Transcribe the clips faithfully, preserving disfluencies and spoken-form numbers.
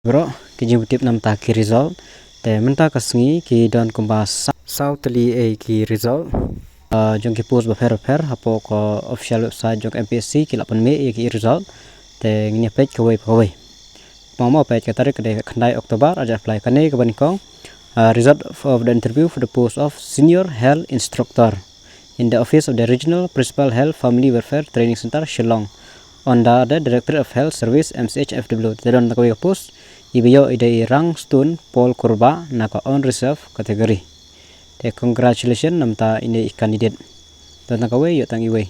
Bro, ki jingpyntip namta ki result. Te mynta ka sngi ki don kumba sa-, saw tylli ei ki result. Ah, jong ki post bapher bapher hapoh ka official website jong M P S C ki la pynmih ïa ki result. Te ngin ïa peit kawei pa kawei. Pynmih peit ka tarik ka dei khyndai October, ar hajar arphew lai. Kane kaba nyngkong, ah, result of the interview for the post of Senior Health Instructor in the office of the Regional Principal Health Family Welfare Training Centre, Shillong, under the Directorate of Health Service, M C H F W. Te don kawei ka post, iba ïoh i dei i Rangstone Paul Kurbah na ka unreserved category. Te congratulations namta ine i candidate. Don kawei ïoh tang iwei.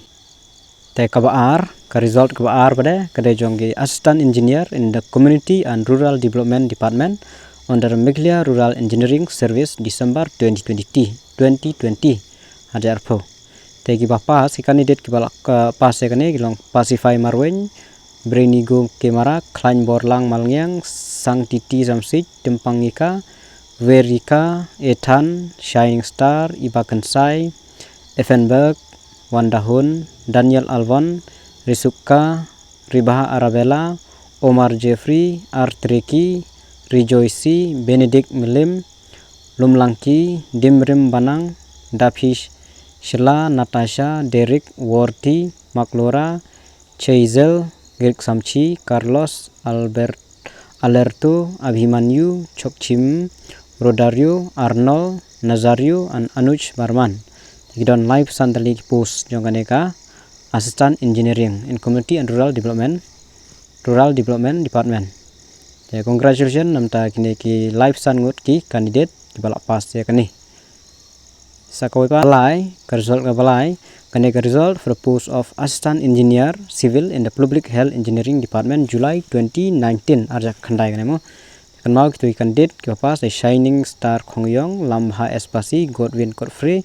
Te kaba ar, ka result kaba ar pat ka dei jong ki Assistant Engineer in the Community and Rural Development Department under Meghalaya Rural Engineering Service, December twenty twenty, twenty twenty, ar hajar arphew. Te kiba pass, ki candidate kiba la, ah, pass ïa kane ki long Pasify Marwein, Brenigo Kemara, Khlaiñborlang Malngiang, Sangtiti Samsij, Tympang Ngika, Verika, Ethan, Shining Star, Iba Kynsai, Effenberg, Wandahun, Daniel Alvon, Risukka, Ribaha Arabella, Omar Jeffrey, Artreki, Rejoice, Benedict Milim, Lumlangki, Dimrim Banang, Daphi Shila, Natasha, Derek, Worthy, Maklora, Cheizel, Grik Samchi, Carlos, Albert, Alerto, Abhimanyu, Chokchim, Rodario, Arnold, Nazario, and Anuj Barman. Ki don laiphew san tylli ki post jong kane ka Assistant Engineering in Community and Rural Development, Rural Development Department. Te congratulations namta kine ki laiphew san ngut ki candidate kiba la pass ïa kane. Sa kawei pat, lai, ka result kaba lai, kane ka result for the post of Assistant Engineer Civil in the Public Health Engineering Department, July twenty nineteen, ar hajar khyndai kane mo. Kan mau kito ki candidate kiba pass, the Shining Star Khongyong, Lambha Espasi, Godwin Godfrey,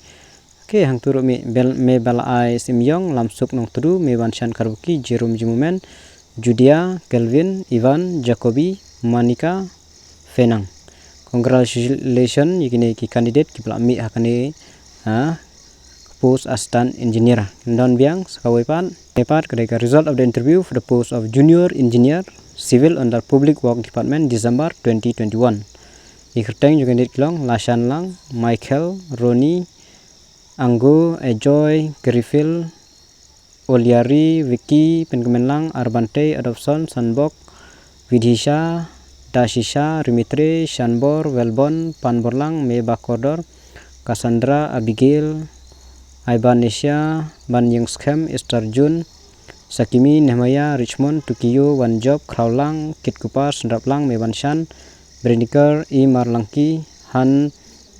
Ke hangtu ruh mi bel, me Bala Ai Sim Yong, Lamsuk Nongtdu, me Banshan Karbuki, Jerome Jimumen, Judia, Kelvin, Ivan, Jacobi, Manika, Fenang. Congratulations ïa kine ki candidate kiba la mih ha kane, ha, post Assistant Engineer. Don biang sa kawei pat, kawei pat ka dei ka result of the interview for the post of Junior Engineer Civil under Public Work Department, December twenty twenty-one. Ki kyrteng jong ki candidate ki long Lashan Lang, Michael, Ronnie, Angu, Ajoy, Griffil, Oliari, Vicky, Penkmenlang, Arbante, Adoption, Sanbok, Vidhisha, Dashisha, Rimitre, Shanbor, Welbon, Panborlang, Meba Kordor, Cassandra, Abigail, Ibanesia, Banyingskhem, Esther Jun, Sakimi, Nehemiah, Richmond, Tukiyo, Wanjop, Khraulang, Kitkupar, Sendraplang, Mebanshan, Briniker, I Marlangki, Han,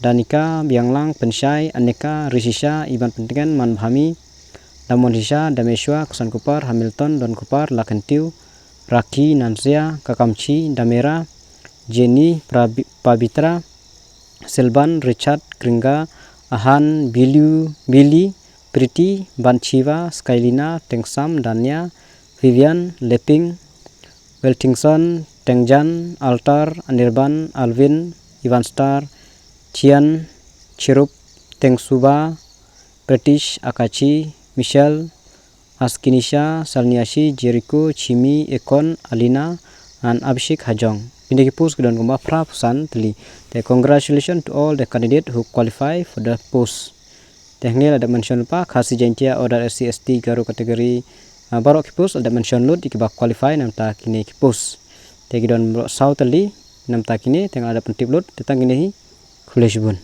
Danika, Bianglang, Penshai, Aneka, Rishisha, Iban Pentingen, Manbhami, Damon Shisha, Dameshwa, Kusan Kupar, Hamilton, Don Kupar, Lakentiu, Raki, Nansia, Kakamchi, Damera, Jenny, Prabi-, Pabitra, Silban, Richard, Kringa, Ahan, Biliu, Bili, Priti, Banchiva, Skylina, Tengsam, Dania, Vivian, Leping, Weltingson, Tengjan, Altar, Anirban, Alvin, Ivan Star, Chian, Chirup, Tengsuba, British, Akachi, Michelle, Askinisha, Salniashi, Jericho, Chimi, Ekon, Alina, and Abhishek Hajong. Kine ki post ki don kumba phra phew san tylli. Te congratulations to all the candidate who qualify for the post. Te hangne la dep mention lypa Khasi Jaintia, Odar, S C, S T, Garo category, ah, baroh ki post la dep mention lut ïa kiba qualify namta kine ki post. Te ki don baroh saw tylli namta kine, te nga la dep pyntip lut, te tang kine hi. Khublei shibun.